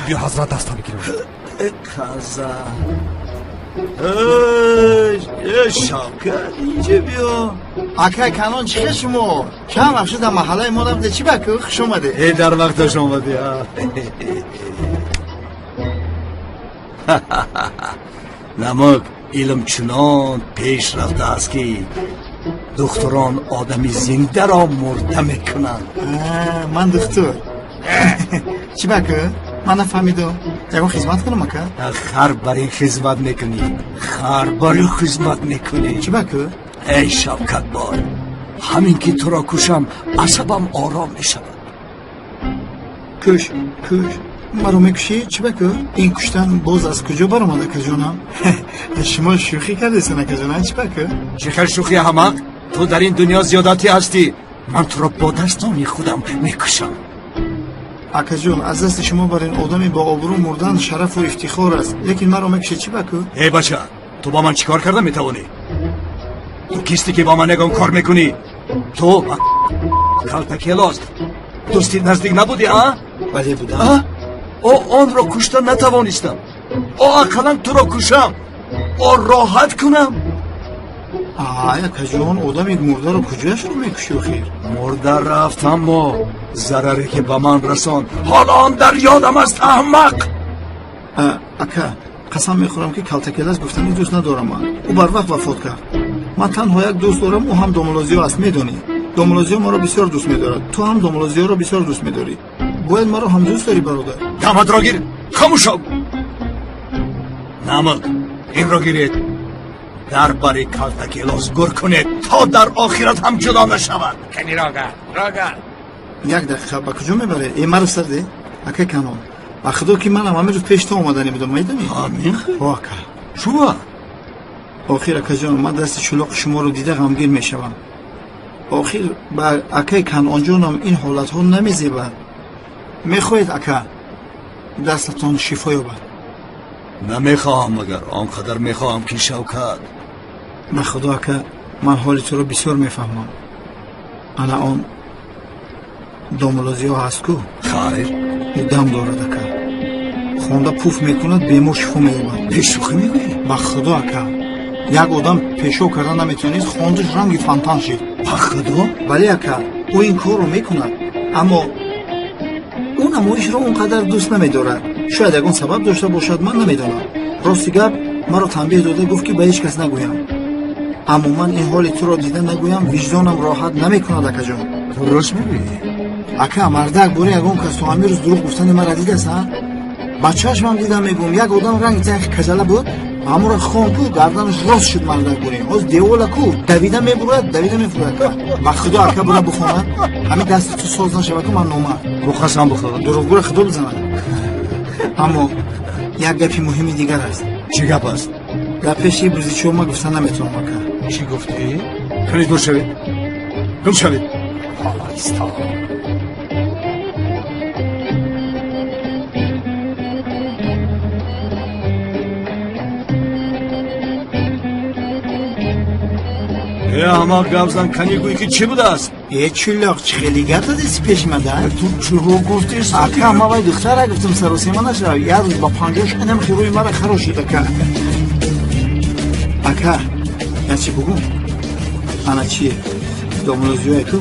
Биё, ҳазрат, даста бигирам. Қаза, Шавкат, инҷа биё. Акай Канон, чӣ хел шумо? Чанд вақт шуд дар маҳаллаи мо набуде. Чӣ баку, хуш омадед. Э, дар вақташ омадӣ. Намук, илм чунон пеш рафтааст, ки духтурон одами зиндаро мурда мекунанд. Ман духтур? Чӣ баку, ман нафаҳмидум. Ягон хизмат кунам, ака? Хар бар ин хизмат мекунӣ, хар бар ин хизмат мекунӣ. Чӣ баку? Эй Шавкатбой, ҳамин ки туро кушам, асабам ором мешавад. Куш, куш, маро мекушӣ? Чӣ баку, ин куштан боз аз куҷо баромад, акаҷонам? Шумо шӯхӣ кардесен, акаҷонам. Чӣ баку? Чӣ хел шӯхӣ, аҳмақ? Ту дар ин дунё зиёдатӣ ҳастӣ. Ман туро бо дастони худам мекушам. Акаҷон, аз дасти шумо бар ин одами бо обрӯ мурдан шарафу ифтихор аст, лекин маро мекушед, чӣ баку? Эй бача, ту бо ман чӣ кор карда метавонӣ? Ту кистӣ, ки бо ман ягон кор мекунӣ? Ту ба Калтакелос дӯсти наздик набудӣ, а? Бале, будам. О, онро кушта натавонистам. О, ақаллан туро кушам, о, роҳат кунам. Ай, акаҷон, одами мурдаро куҷояшро мекушӣ охир? Мурда рафт, аммо зараре ки ба ман расонд, ҳоло он дар ёдам аст, аҳмақ. Ака, қасам мехӯрам, ки Калтакелас гуфтани дӯст надорам ман. Ӯ барвақт вафот кард. Ман танҳо як дӯст дорам, ӯ ҳам Домулозиё аст. Медонӣ, Домулозиё маро бисёр дӯст медорад. Ту ҳам Домулозиёро бисёр дӯст медорӣ. Бояд маро ҳам дӯст дорӣ, бародар. Даматро гир, хомӯш шав. Намак, инро гиред, дар бари Калтакелос гур кунед, то дар охират ҳам ҷудо нашавад. Кани рога, рога. Як дақиқа, ба куҷо мебаред? Э, маро сарде, акай Канон. Ба худо, ки манам ҳамин рӯз пеш то омадани будам, медонӣ? Ҳамин? О, ака. Чуба? Охир, акаҷон, ман дасти чулоқи шуморо дида ғамгин мешавам. Охир ба акай Канонҷонам ин ҳолатҳо намезебад. Мехоҳед, ака, дастатон шифо ёбад? Намехоҳам, магар он қадар мехоҳам, ки Шавкат. Ба худо, ака, ман ҳоли туро бисёр мефаҳмам. Ана он Домулозиё ҳаст ку? Хайр. Ӯ дам дорад, ака. Хонда пуф мекунад, бемор шифо меёбад. Бешӯхӣ мегӯӣ? Ба худо, ака, як одам пешоб карда наметавонист, хондаш, ранги фонтан шид. Ба худо? Бале, ака, ӯ ин корро мекунад, аммо ӯ намоишро он қадар дӯст намедорад. Шояд ягон сабаб дошта бошад, ман намедонам. Рости гап, маро танбеҳ дода гуфт, ки ба ҳеҷ кас нагӯям. Аммо ман ин ҳоли туро дида нагӯям, виҷдонам роҳат намекунад, акаҷон. Ту рост мегӯӣ? Ака, мардак, бори ягон кас то ҳамин рӯз дурӯғ гуфтани мара дидааст, а? Ба чашмам дидам, мегӯм, як одам ранги танхи каҷала буд, ҳамура хон ку, гарданаш рост шуд. Мардак, бурем ҳоз девола ку, давида мебурад, давида мефурад. Ба худо, ака, бура бихонад, ҳамин дасти ту соз нашава ку, ман номард. Бу қасам бихӯр. Дурӯғгӯра худо бизанад. Аммо як гапи муҳими дигар аст. Чӣ гап аст? Дар пеши бузичо ма гуфта наметавонам, ака. Чӣ гуфтӣ? Кани дур шавед, гум шавед. Ҳоло исто. Э, аҳмақ, гап зан, кани гӯй, ки чӣ будааст? Э, чулоқ, чӣ хеле гап задеси пешмада? Ту чуро гуфтӣ? Ака, ма вай духтара гуфтам, саросема нашав. Як рӯз ба панҷош инам хирӯи мара харош шуд, ака. Ака, як чи бугум? Ана чие, Домулозиёе ку.